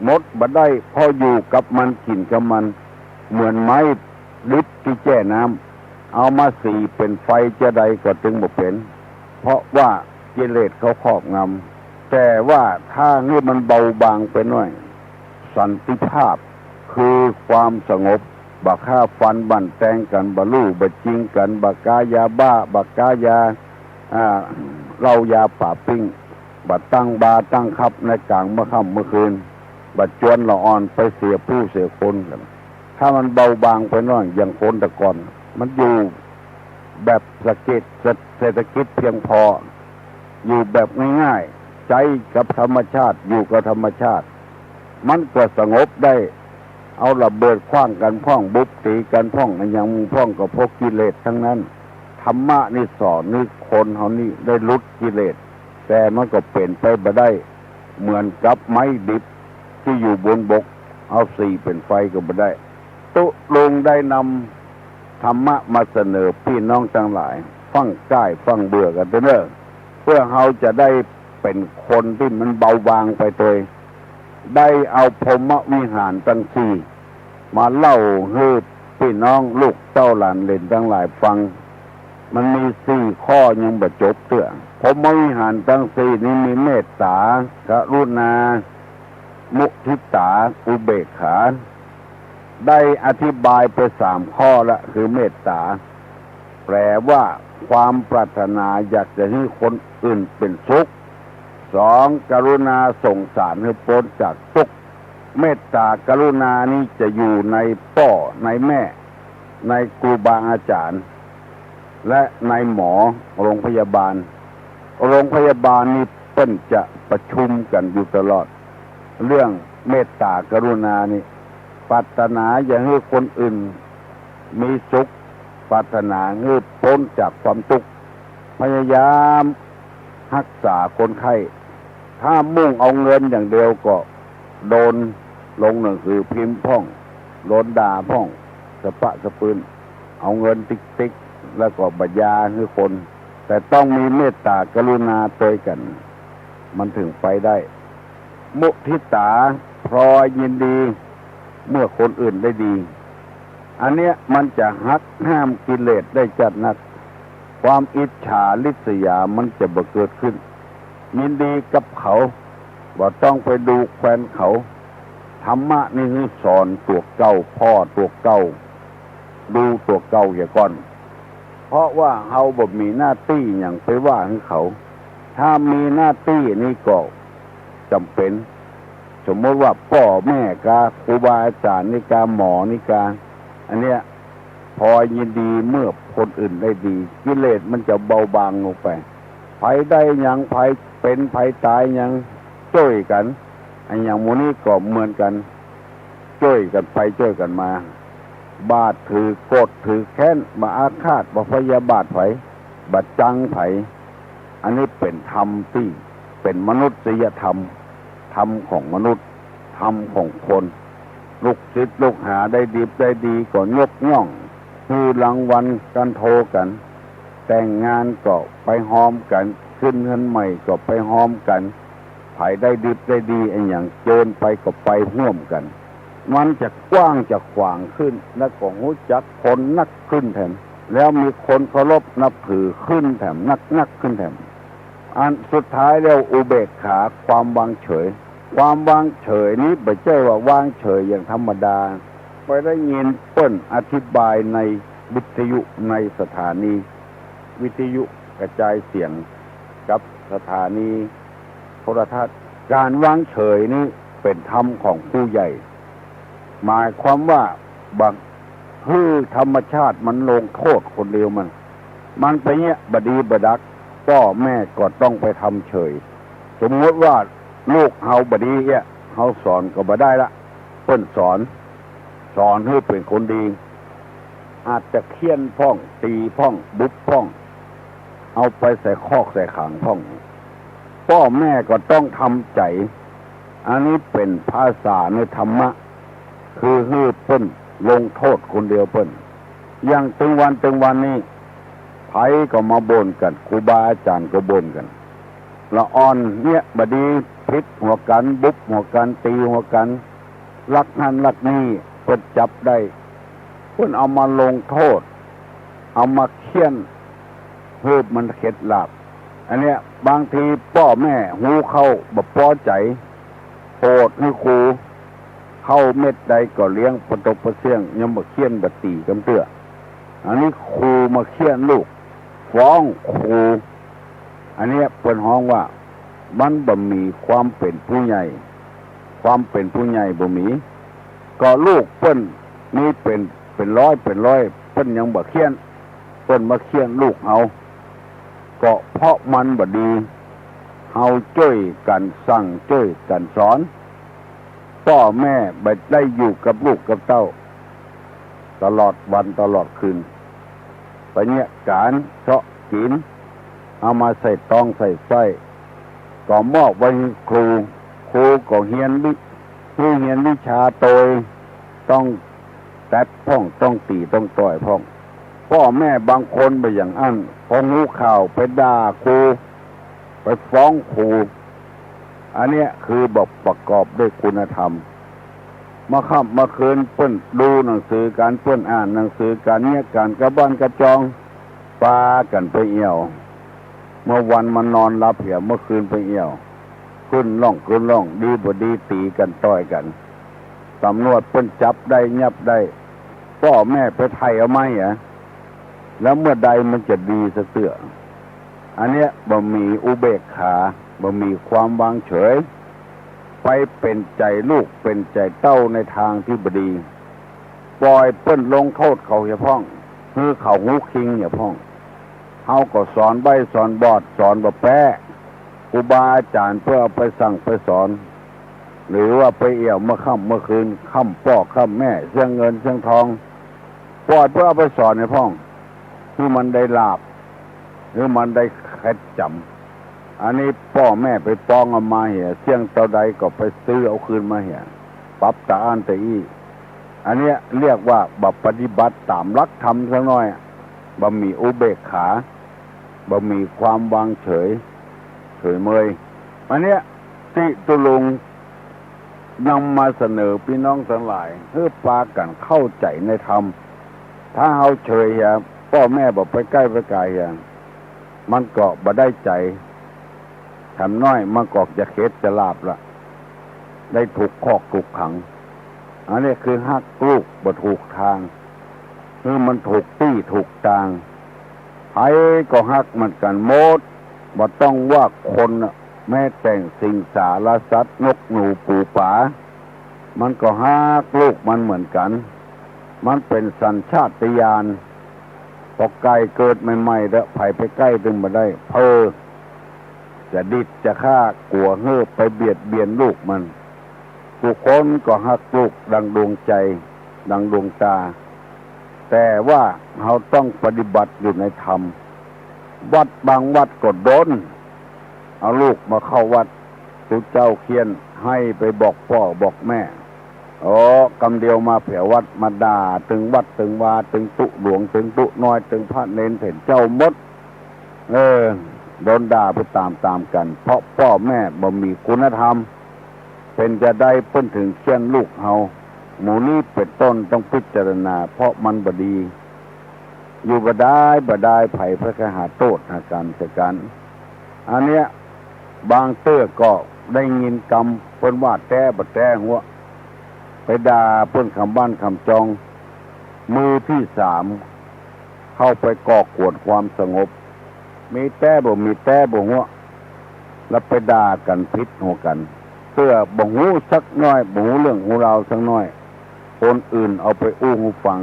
หมดบ่ได้ เพราะอยู่กับมัน กิ๋นกับมัน เหมือนไม้ดิบตี้แจ้น้ำ เอามาสีเป๋นไฟจาใดก็ตึงบ่เป๋น เพราะว่ากิเลสเขาครอบงำ แต่ว่าถ้าหื้อมันเบาบางไปหน้อย สันติภาพคือความสงบ บ่ฆ่าฟันบั่นแตงกั๋น บ่ลู่บ่จิงกั๋น บ่ก๊ายาบ้า บ่ก๊ายา อ่า เหล้ายาป๋าปิ้ง บ่ตั้งบาร์ตั้งคลับในก๋างเมื่อค่ำเมื่อคืน บ่จวนละอ่อนไปเสียผู้เสียคนกั๋น ถ้ามันเบาบางไปหน้อย อย่างคนแต่ก่อน มันอยู่แบบเศรษฐกิจ เศรษฐกิจเพียงพอ อยู่แบบง่ายๆ ใจ๊กับธรรมชาติ อยู่กับธรรมชาติ มันก็สงบได้ เอาระเบิดขว้างกั๋นพ่อง บุบตี๋กั๋นพ่อง อะหยังพ่อง ก็เพราะกิเลสตังนั้น ธรรมะนี่สอนหื้อคนเฮานี่ได้หลุดกิเลส แต่มันก็เป๋นไปบ่ได้ เหมือนกับไม้ดิบตี้อยู่บนบก เอาสีเป๋นไฟก็บ่ได้ ตุ๊ลุงได้นำธรรมะมาเสนอปี้น้องตังหลาย ฟังก้ายฟังเบื่อกั๋นเต๊อะเน่อ เปื้อเฮาจะได้เป๋นคนตี้มันเบาบางไปโตย ได้เอาพรหมวิหารตังสี่ มาเล่าหื้อปี้น้องลูกเต้าหลานเหลนตังหลายฟัง มันมีสี่ข้อยังบ่จบเตื้อ พรหมวิหารตังสี่นี้มีเมตต๋า กรุณา มุทิตา อุเบกขา ได้อธิบายไปสามข้อละ คือเมตต๋า แปลว่าความปรารถนาอยากจะหื้อคนอื่นเป๋นสุข สอง กรุณาสงสารหื้อป๊นจากตุ๊กข์ เมตต๋ากรุณานี้จะอยู่ในป้อในแม่ ในครูบาอาจ๋ารย์ และในหมอ โรงพยาบาล โรงพยาบาลนี่เปิ้นจะประชุมกั๋นอยู่ตลอด เรื่องเมตต๋ากรุณานี่ ปรารถนาอยากหื้อคนอื่นมีสุข ปรารถนาหื้อป๊นจากความตุ๊กข์ พยายามฮักษาคนไข้ ถ้ามุ่งเอาเงินอย่างเดียวก็โดนลงหนังสือพิมพ์พ่อง โดนด่าพ่อง สะปะสะปืน เอาเงินติ๊กๆ แล้วก็บ่ยาหื้อคน แต่ต้องมีเมตต๋ากรุณาโตยกั๋น มันถึงไปได้ มุทิตา พลอยยินดีเมื่อคนอื่นได้ดี อันเนี้ยมันจะหักห้ามกิเลสได้จัดนัก ความอิจฉาริษยามันจะบ่เกิดขึ้น ยินดีกับเขา บ่ต้องไปดูแควนเขา ธรรมะนี่หื้อสอนตั๋วเก่า ผ่อตั๋วเก่า ดูตั๋วเก่าเหียก่อน เพราะว่าเฮาบ่มีหน้าตี้หยังไปว่าหื้อเขา ถ้ามีหน้าตี้นี่ก็จ๋ำเป๋น สมมติว่าป้อแม่กา ครูบาอาจ๋ารย์นี่กา หมอนี่กา อันเนี้ย พลอยยินดีเมื่อคนอื่นได้ดี กิเลสมันจะเบาบางลงไป ใผได้หยัง ใผเป๋น ใผต๋ายหยัง จ้วยกั๋น อะหยังหมู่นี้ก็เหมือนกั๋น จ้วยกั๋นไปจ้วยกั๋นมา บ่ถือโกรธถือแค้น บ่อาฆาต บ่พยาบาทใผ บ่จังใผ อันนี้เป๋นธรรมตี้ เป็นมนุษยธรรม ธรรมของมนุษย์ ธรรมของคน ลูกศิษย์ลูกหาได้ดิบได้ดีก็ยกย่อง หื้อรางวัลกั๋นโทกั๋น แต่งงานก็ไปฮอมกั๋น ขึ้นเฮือนใหม่ก็ไปฮอมกั๋น ใผได้ดิบได้ดีอะหยังเจิญไปก็ไปฮ่วมกั๋น มันจะกว้างจะขวางขึ้น แล้วก็ฮู้จักคนนักขึ้นแถม แล้วมีคนเคารพนับถือขึ้นแถม นักๆ ขึ้นแถม อันสุดท้ายแล้วอุเบกขา ความวางเฉย ความวางเฉยนี้บ่ใจ้ว่าวางเฉยอย่างธรรมดา ไปได้ยินเปิ้นอธิบายในวิทยุในสถานีวิทยุกระจายเสียงกับสถานีโทรทัศน์ ก๋านวางเฉยนี้เป๋นธรรมของผู้ใหญ่ หมายความว่าบ่หื้อธรรมชาติมันลงโต้ษคนเดียวมัน มันไปเยียะบ่ดีบ่ดัก ป้อแม่ก็ต้องไปทำเฉย สมมติว่าลูกเฮาบ่ดีเยียะ เฮาสอนก็บ่ได้ละ เปิ้นสอน สอนหื้อเป๋นคนดี อาจจะเฆี่ยนพ่อง ตี๋พ่อง บุบพ่อง เอาไปใส่คอกใส่ขังพ่อง ป้อแม่ก็ต้องทำใจ๋ อันนี้เป๋นภาษาในธรรมะ คือหื้อเปิ้นลงโต้ษคนเดียวเปิ้น อย่างตึงวันตึงวันนี้ ใผก็มาบ่นกั๋น ครูบาอาจ๋ารย์ก็บ่นกั๋น ละอ่อนเยียะบ่ดี ผิดหัวกั๋น บุบหัวกั๋น ตี๋หัวกั๋น ลักหั้นลักนี่ เปิ้นจับได้ เปิ้นเอามาลงโต้ษ เอามาเฆี่ยน หื้อมันเข็ดหลาบ อันเนี้ยบางทีป้อแม่ฮู้เข้าบ่ปอใจ๋ โต้ษหื้อครู เข้าเม็ดใดก็เลี้ยงปะตกปะเสี้ยง ยังบ่เฆี่ยนบ่ตี๋กำเตื้อ อันนี้ครูมาเฆี่ยนลูก ฟ้องครู อันเนี้ยเปิ้นฮ้องว่ามันบ่มีความเป๋นผู้ใหญ่ ความเป๋นผู้ใหญ่บ่มี ก็ลูกเปิ้นมีเป๋น เป๋นร้อยเป๋นร้อย เปิ้นยังบ่เฆี่ยน เปิ้นมาเฆี่ยนลูกเฮา ก็เพราะมันบ่ดี เฮาจ้วยกั๋นสั่งจ้วยกั๋นสอน ป้อแม่บ่ได้อยู่กับลูกกับเต้า ตลอดวันตลอดคืน ไปเยียะก๋านเซาะกิ๋น เอามาใส่ต๊องใส่ไส้ ก็มอบไว้หื้อครู ครูก็เฮียนวิ หื้อเฮียนวิชาโตย ต้องแต๊ดพ่อง ต้องตี๋ต้องต่อยพ่อง ป้อแม่บางคนบ่อย่างอั้น พอฮู้ข่าวไปด่าครู ไปฟ้องครู อันเนี้ยคือบ่ประกอบด้วยคุณธรรม เมื่อค่ำเมื่อคืนเปิ้นดูหนังสือกั๋น เปิ้นอ่านหนังสือกั๋น เยียะก๋านกระบ้านกระจอง ปากั๋นไปเอี่ยว เมื่อวันมานอนหลับเหีย เมื่อคืนไปเอี่ยว ขึ้นร่องขึ้นร่อง ดีบ่ดีตี๋กั๋นต่อยกั๋น ตำรวจเปิ้นจับได้ยับได้ ป้อแม่ไปไถ่เอาไหมอะ แล้วเมื่อใดมันจะดีสักเตื้อ อันเนี้ยบ่มีอุเบกขา บ่มีความวางเฉย ไปเป๋นใจ๋ลูกเป๋นใจ๋เต้าในตางตี้บ่ดี ป่อยเปิ้นลงโต้ษเขาเหียพ่อง หื้อเขาฮู้คิงเหียพ่อง เฮาก็สอนใบ้สอนบอด สอนบ่แป๊ ครูบาอาจ๋ารย์เปิ้นเอาไปสั่งไปสอน หรือว่าไปเอี่ยวเมื่อค่ำเมื่อคืน ค่ำป้อค่ำแม่ เสี้ยงเงินเสี้ยงทอง ป่อยเปิ้นเอาไปสอนเหียพ่อง หื้อมันได้หลาบ หื้อมันได้เข็ดจ๋ำ อันนี้ป้อแม่ไปป้องเอามาเหีย เสี้ยงเต้าใดก็ไปซื้อเอาคืนมาเหีย ปรับตะอ้านตะอี้ อันเนี้ยเรียกว่าบ่ปฏิบัติต๋ามหลักธรรมสักหน่อย บ่มีอุเบกขา บ่มีความวางเฉย เฉยเมย อันเนี้ยตี้ตุ๊ลุงนำมาเสนอปี้น้องตังหลาย หื้อปากั๋นเข้าใจ๋ในธรรม ถ้าเฮาเฉยเหีย ป้อแม่บ่ไปใก้ไปก๋าเหีย มันก็บ่ได้ใจ๋ แถมน้อยมันก็จะเข็ดจะหลาบละ ได้ถูกคอกถูกขัง อันนี้คือฮักลูกบ่ถูกตาง หื้อมันถูกตี้ถูกตาง ใผก็ฮักเหมือนกั๋นหมด บ่ต้องว่าคนน่ะ แม้แต่สิงสารสัตว์ นกหนูปูป๋า มันก็ฮักลูกมันเหมือนกั๋น มันเป๋นสัญชาตญาณ ปอไก่เกิดใหม่ๆ แล้วใผไปใก้ตึงบ่ได้ เพ้อ จะดิดจะฆ่า กั๋วหื้อไปเบียดเบียนลูกมัน กู้คนก็ฮักลูกดังดวงใจ๋ ดังดวงต๋า แต่ว่าเฮาต้องปฏิบัติอยู่ในธรรม วัดบางวัดก็โดน เอาลูกมาเข้าวัด ตุ๊เจ้าเฆี่ยน หื้อไปบอกป้อบอกแม่ โอ้ กำเดียวมาแผววัด มาด่าตึงวัดตึงวา ตึงตุ๊หลวง ตึงตุ๊น้อย ตึงพระเณรเถรเจ้าหมด เออ โดนด่าไปต๋ามๆ กั๋น เพราะป้อแม่บ่มีคุณธรรม เป๋นจาใดเปิ้นเถิงเฆี่ยนลูกเฮา หมู่นี้เป๋นต้นต้องพิจารณา เพราะมันบ่ดี อยู่บ่ดายบ่ดาย ใผไปหาโต้ษหากั๋นใส่กั๋น อันเนี้ย บางเตื้อก็ได้ยินกำเปิ้นว่าแต๊บ่แต๊หัว ไปด่าเปิ้นกำบ้านกำจอง มือตี้สามเข้าไปก่อกวนความสงบ มีแต๊บ่มีแต๊บ่หัว แล้วไปด่ากั๋นผิดหัวกั๋น เตื้อบ่ฮู้สักหน้อย บ่ฮู้เรื่องฮู้ราวสักหน้อย คนอื่นเอาไปอู้หื้อฟัง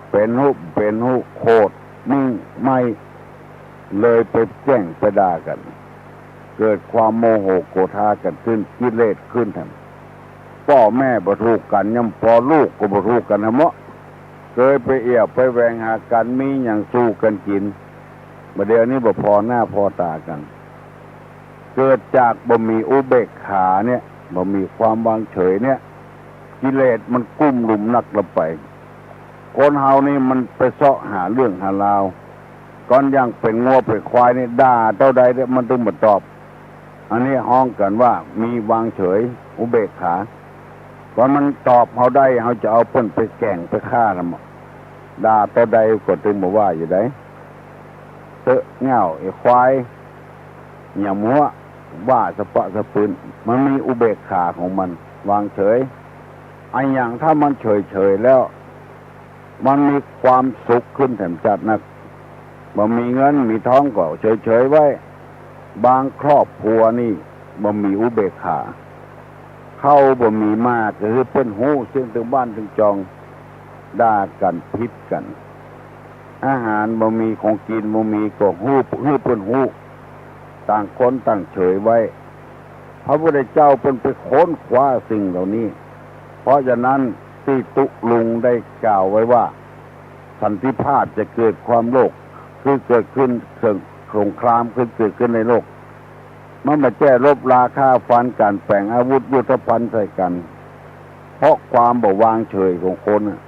เป๋นฮู้ เป๋นฮู้ โขด มิ่ง ไหม้ เลยไปแจ้งไปด่ากั๋น เกิดความโมโหโกธากั๋นขึ้น กิเลสขึ้นแถม ป้อแม่บ่ถูกกั๋น ย่ำปอลูกก็บ่ถูกกั๋นแถมเนาะ เกยไปเอี่ยวไปแหวงหากั๋น มีหยังสู้กั๋นกิ๋น บ่าเดี่ยวนี้บ่ผ่อหน้าผ่อต๋ากั๋น เกิดจากบ่มีอุเบกขาเนี่ย บ่มีความวางเฉยเนี่ย กิเลสมันกุ้มลุมนักละไป คนเฮานี่มันไปเซาะหาเรื่องหาราว ก่อนอย่างเป๋นงัวเป๋นควายนี่ ด่าเต้าใดเนี่ยมันตึงบ่ตอบ อันนี้ฮ้องกั๋นว่ามีวางเฉย อุเบกขา ก่อนมันตอบเฮาได้ เฮาจะเอาเปิ้นไปแก่งไปฆ่าละหมด ด่าเต้าใดก็ตึงบ่ว่าอยู่ได เต๊อะ เหง้า ไอ้ควาย หย่ำหัว ว่าสะปะสะปืน มันมีอุเบกขาของมัน วางเฉย อะหยังถ้ามันเฉยๆ แล้ว มันมีความสุขขึ้นแถมจัดนัก บ่มีเงินมีทองก็เฉยๆ ไว้ บางครอบครัวนี่บ่มีอุเบกขา ข้าวบ่มีมาก็หื้อเปิ้นฮู้เสี้ยงตึงบ้านตึงจอง ด่ากั๋นผิดกั๋น อาหารบ่มี ของกิ๋นบ่มี ก็ฮู้ หื้อเปิ้นฮู้ ต่างคนต่างเฉยไว้ พระพุทธเจ้าเปิ้นไปค้นคว้าสิ่งเหล่านี้ เพราะฉะนั้นตี้ตุ๊ลุงได้กล่าวไว้ว่า สันติภาพจะเกิดความโลก คือเกิดขึ้น สงครามคือเกิดขึ้นในโลก มันบ่แจ้รบราฆ่าฟันกั๋น แป๋งอาวุธยุทโธภัณฑ์ใส่กั๋น เพราะความบ่วางเฉยของคนน่ะ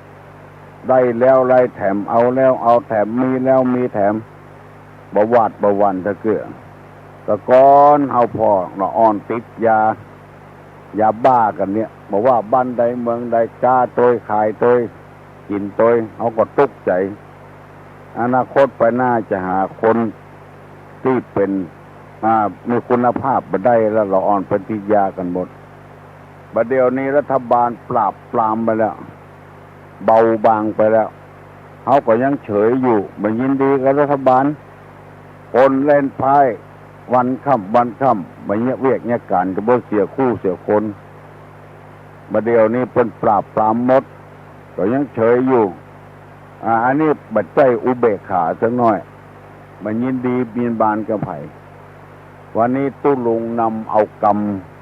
ได้แล้วได้แถม เอาแล้วเอาแถม มีแล้วมีแถม บ่หวาดบ่หวั่นตะเกื้อ แต่ก่อนเฮาผ่อละอ่อนติดยา ยาบ้ากั๋นเนี่ย บ่ว่าบ้านใดเมืองใด ก๊าตวย ขายตวย กิ๋นตวย เฮาก็ตุ๊กใจ๋ อนาคตไปหน้าจะหาคนตี้เป๋น อ่า มีคุณภาพบ่ได้แล้ว ละอ่อนไปติดยากั๋นหมด บ่าเดี่ยวนี้รัฐบาลปราบปรามไปแล้ว เบาบางไปแล้ว เฮาก็ยังเฉยอยู่ บ่ยินดีกับรัฐบาล คนเล่นไพ่วันค่ำวันค่ำ บ่เยียะเวียกเยียะก๋าน ก็บ่เสียคู่เสียคน บ่าเดี่ยวนี้เปิ้นปราบปรามหมด ก็ยังเฉยอยู่ อ่า อันนี้บ่ใจ้อุเบกขาสักหน้อย บ่ยินดียินบานกับใผ วันนี้ตุ๊ลุงนำเอาก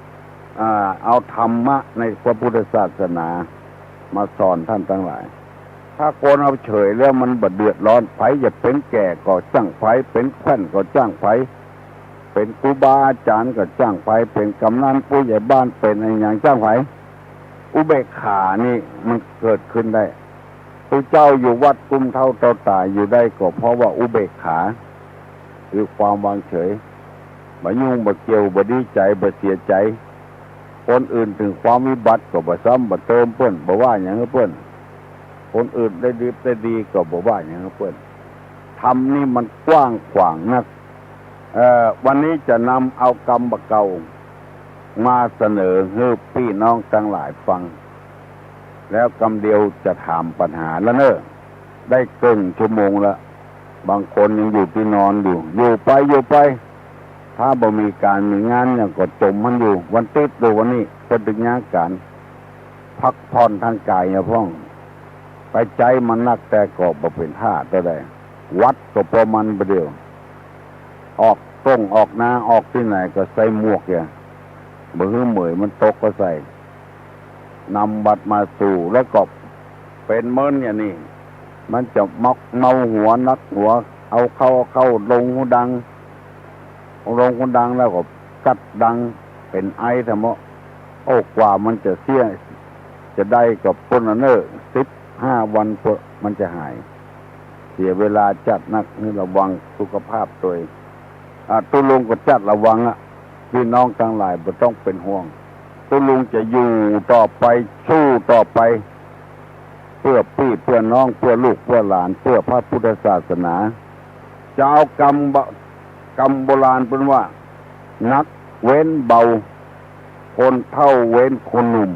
ำ อ่า เอาธรรมะในพระพุทธศาสนามาสอนท่านตังหลาย ถ้าคนเฮาเฉยแล้วมันบ่เดือดร้อน ใผจะเป๋นแก่ก็จ้างใผ เป๋นแคว่นก็จ้างใผ เป๋นครูบาอาจ๋ารย์ก็จ้างใผ เป๋นกำนันผู้ใหญ่บ้าน เป๋นอะหยังจ้างใผ อุเบกขานี่มันเกิดขึ้นได้ พระเจ้าอยู่วัดกุมเฒ่าเฒ่าต๋ายอยู่ได้ก็เพราะว่าอุเบกขา คือความวางเฉย บ่ยุ่งบ่เกี่ยว บ่ดีใจ๋ บ่เสียใจ๋ คนอื่นเถิงความวิบัติก็บ่ซ้ำบ่เติมเปิ้น บ่ว่าหยังหื้อเปิ้น คนอื่นได้ดิบได้ดีก็บ่ว่าหยังหื้อเปิ้น ธรรมนี่มันกว้างขวางนัก เอ่อ วันนี้จะนำเอากำบ่าเก่ามาเสนอหื้อปี้น้องตังหลายฟัง แล้วกำเดียวจะถามปัญหาแล้วเน่อ ได้เกิ่งชั่วโมงแล้ว บางคนยังอยู่ตี้นอนอยู่ อยู่ไป อยู่ไป ถ้าบ่มีก๋านมีงานหยังก็จ๋มหั้นอยู่ วันติ๊ดหรือวันนี้เปิ้นตึงย้างก๋าน พักผ่อนตางก๋ายเหียพ่อง ไปใจ๊มันนักแต่ก็บ่เป๋นท่าเต้าใด วัดก็ปอมันบ่าเดี่ยว ออกต้งออกนา ออกตี้ไหนก็ใส่หมวกเหีย บ่หื้อเหมยมันตกก็ใส่ นำบัตรมาสู่ แล้วก็เป๋นเมินอย่างนี้ มันจะมักเมาหัวหนักหัว เอาเข้า เอาเข้าลงหูดัง พ ลมก็ดังแล้วก็กัดดังเป๋นไอทำเนาะ โอ้ กว่ามันจะเสีย จะได้ก็ป้นอันเน่อ สิบห้าวันเปื้อมันจะหาย เสียเวลาจัดนัก หื้อระวังสุขภาพตวย อ่ะ ตุ๊ลุงก็จัดระวังอะ ปี้น้องตังหลายบ่ต้องเป๋นห่วง ตุ๊ลุงจะอยู่ต่อไป สู้ต่อไป เปื้อปี้เปื้อน้อง เปื้อลูกเปื้อหลาน เปื้อพระพุทธศาสนา จะเอากำบะ กำโบราณเปิ้นว่า นักเว้นเบา คนเฒ่าเว้นคนหนุ่ม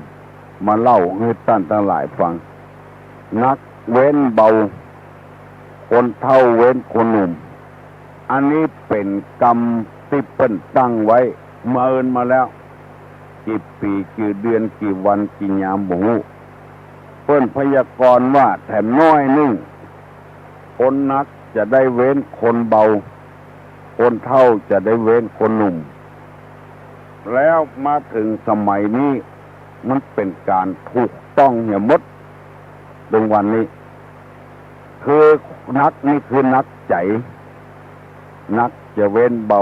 มาเล่าหื้อต้านตังหลายฟัง นักเว้นเบา คนเฒ่าเว้นคนหนุ่ม อันนี้เป๋นกำตี้เปิ้นตั้งไว้เมินมาแล้ว กี่ปี๋ กี่เดือน กี่วัน กี่ยาม บ่ฮู้ เปิ้นพยากรณ์ว่าแถมน้อยนึ่ง คนนักจะได้เว้นคนเบา คนเฒ่าจะได้เว้นคนหนุ่ม แล้วมาเถิงสมัยนี้ มันเป๋นก๋านถูกต้องเหียหมด เถิงวันนี้ คือนักนี่คือนักใจ๋ นักจะเว้นเบา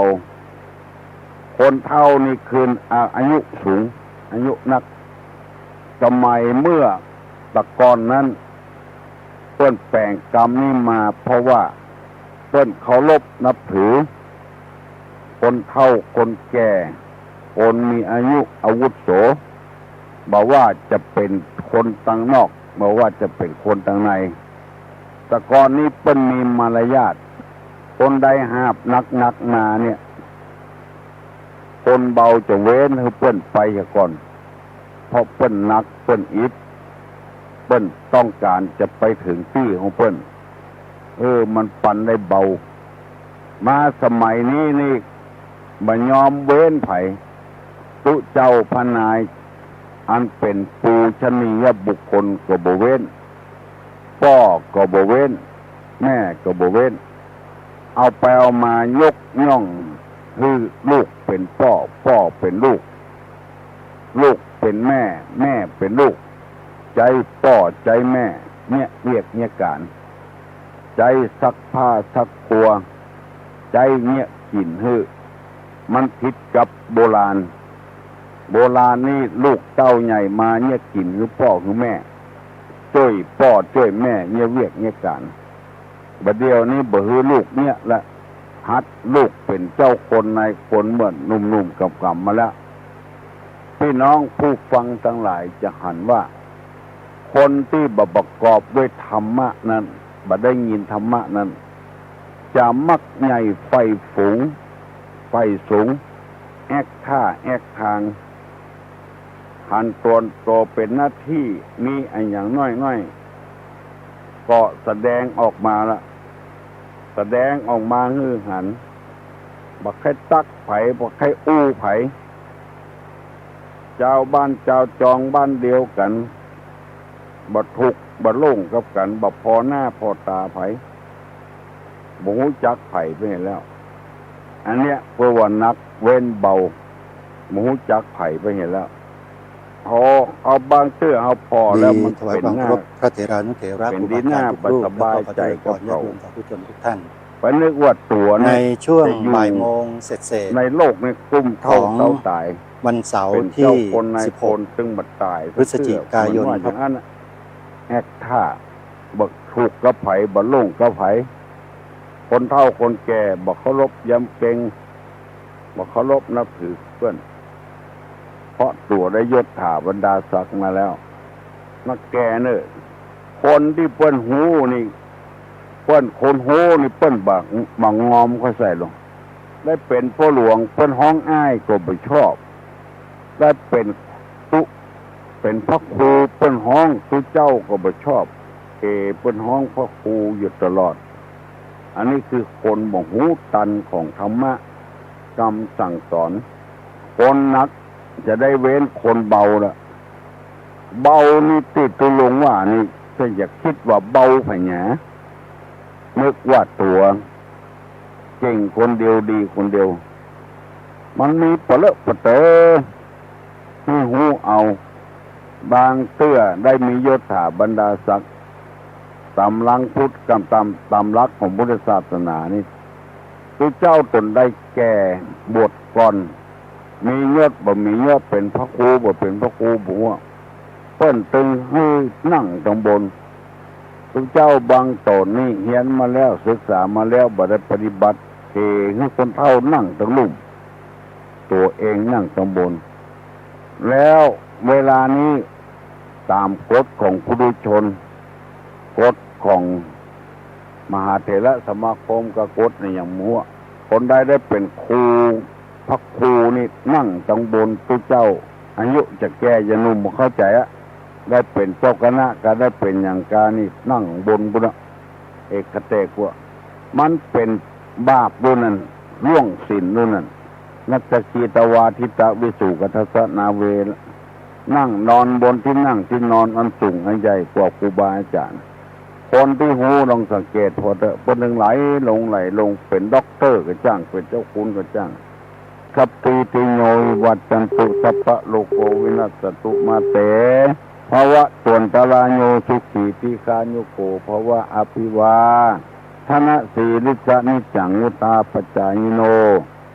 คนเฒ่านี่คืออา อายุสูง อายุนัก สมัยเมื่อตะก่อนนั้น เปิ้นแป๋งกำนี้มา เพราะว่าเปิ้นเคารพนับถือ คนเฒ่าคนแก่ คนมีอายุอาวุโส บ่ว่าจะเป๋นคนตังนอก บ่ว่าจะเป๋นคนตังใน ตะก่อนนี้เปิ้นมีมารยาท คนใดหาบหนักๆ มาเนี่ย คนเบาจะเว้นหื้อเปิ้นไปเหียก่อน เพราะเปิ้นหนักเปิ้นอิด เปิ้นต้องก๋านจะไปเถิงตี้ของเปิ้น เออ มันปันได้เบา มาสมัยนี้นี่ บ่ยอมเว้นใผ ตุ๊เจ้าพระนาย อันเป๋นปูชนียบุคคลก็บ่เว้น ป้อก็บ่เว้น แม่ก็บ่เว้น เอาไปเอามายกย่องหื้อลูกเป๋นป้อ ป้อเป๋นลูก ลูกเป๋นแม่ แม่เป๋นลูก ใจ๊ป้อใจ๊แม่เยียะเวียกเยียะก๋าน ใจ๊ซักผ้าซักครัว ใจ๊เยียะกิ๋นหื้อ มันผิดกับโบราณ โบราณนี่ลูกเต้าใหญ่มาเยียะกิ๋นหื้อป้อหื้อแม่ จ้วยป้อจ้วยแม่เยียะเวียกเยียะก๋าน บ่าเดี่ยวนี้บ่หื้อลูกเยียะละ หัดลูกเป๋นเจ้าคนนายคนเหมือนหนุ่มๆ ก๋ำๆ มาแล้ว ปี้น้องผู้ฟังตังหลายจะหันว่า คนตี้บ่ประกอบด้วยธรรมะนั้น บ่ได้ยินธรรมะนั้น จะมักใหญ่ใฝ่ฝูง ใฝ่สูง แอกท่าแอกตาง หันต๋นโตเป๋นหน้าตี้ มีอะหยังน้อยๆ ก็แสดงออกมาละ แสดงออกมาหื้อหัน บ่ใค่ตั๊กใผ บ่ใค่อู้ใผ จาวบ้านจาวจองบ้านเดียวกั๋น บ่ถูกบ่โล่งกับกั๋น บ่ผ่อหน้าผ่อต๋าใผ บ่ฮู้จักใผไปแล้ว อันเนี้ยเปิ้นว่านักเว้นเบา บ่ฮู้จักใผไปแล้ว เอา เอาบางเตื้อเอาผ่อแล้ว ดี มัน ถวาย เป๋น ความ หน้า เคารพ พระเถรานุเถระ เป๋น ครู ตี้ บาอาจ๋ารย์ น่า ทุกรูป บ่สบายใจ๋กับเขา แล้วก็ขอเจริญพรญาติโยมสาธุชนทุกท่าน ไปนึกว่าตั๋วเนี่ย ในช่วง จะอยู่ บ่ายโมงเศษๆ ในโลกเนี่ยกุ้มเต้า ของ เต้าต๋าย วันเสาร์ เป๋น ที่ เจ้าคนนายคน สิบหก ซึ่งบ่ต๋าย พฤศจิกายน เหมือนว่าอย่างนั้นน่ะ แอกท่า บ่ถูกกับใผ บ่โล่งกับใผ คนเฒ่าคนแก่ บ่เคารพยำเกรง บ่เคารพนับถือเปิ้น เพราะตั๋วได้ยศถาบรรดาศักดิ์มาแล้ว นักแก่เน่อ คนตี้เปิ้นฮู้นี่ เปิ้นคนฮู้นี่เปิ้นบ่ บ่งอมเข้าใส่ลง ได้เป๋นป้อหลวงเปิ้นฮ้องอ้ายก็บ่ชอบ ได้เป๋นตุ๊ เป๋นพระครูเปิ้นฮ้องตุ๊เจ้าก็บ่ชอบ เอ่อ เปิ้นฮ้องพระครูอยู่ตลอด อันนี้คือคนบ่ฮู้ตันของธรรมะ กำสั่งสอน คนนักจะได้เว้นคนเบาละ เบานี่ตี้ตุ๊ลุงว่านี่ เปิ้นอย่าคิดว่าเบาผะหยา นึกว่าตั๋วเก่งคนเดียวดีคนเดียว มันมีปะเลอะปะเต๋อ หื้อฮู้เอา บางเตื้อได้มียศถาบรรดาศักดิ์ ต๋ามหลักพุทธ ต๋าม ต๋าม ต๋ามหลักของพุทธศาสนานี่ ตุ๊เจ้าต๋นได้แก่บวชก่อน มียศบ่มียศ เป๋นพระครูบ่เป๋นพระครูบ่ฮู้ เปิ้นตึงหื้อนั่งตังบน ตุ๊เจ้าบางต๋นนี้เฮียนมาแล้ว ศึกษามาแล้ว บ่ได้ปฏิบัติ เทหื้อคนเฒ่านั่งตังลุ่ม ตั๋วเองนั่งตังบน แล้วเวลานี้ต๋ามกฎของปุถุชน กฎของมหาเถรสมาคมกับกฎในอย่างมัว คนใดได้เป๋นครู พระครูนี่นั่งตังบน ตุ๊เจ้า อายุจะแก่จะหนุ่มบ่เข้าใจ๋อะ ได้เป๋นเจ้าคณะก็ได้เป๋นอย่างกานี่นั่งบนปุ้นอะ เอกเตกว่า มันเป๋นบาปปุ้นนั่น ล่วงศีลปุ้นนั่น นัจจคีตวาทิตวิสุขทัสสนาเว นั่งนอนบนตี้นั่งตี้นอนอันสูงอันใหญ่กว่าครูบาอาจ๋ารย์ คนตี้ฮู้ลองสังเกตผ่อเต๊อะ เปิ้นตึงไหลลงไหลลง เป๋นด็อกเตอร์ก็จ้าง เป๋นเจ้าคุณก็จ้าง สัพพีติโยวิวัจจันตุ สัพพะโรโควินัสสตุมาเต ภวัตวันตรายโย สุขีทีฆายุโกภวะ อภิวาทนสีลิสสะนิจจังวุฑฒาปจายิโน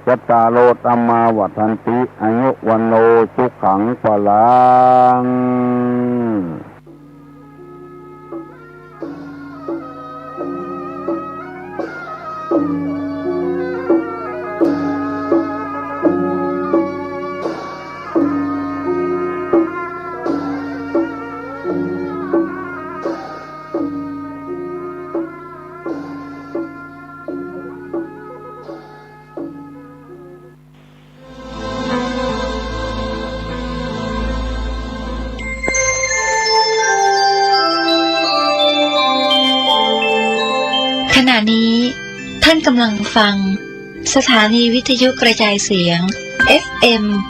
จัตตาโรธัมมาวัฑฒันติ อายุวัณโณสุขังพลัง ขณะนี้ท่านกำลังฟังสถานีวิทยุกระจายเสียง เอฟเอ็ม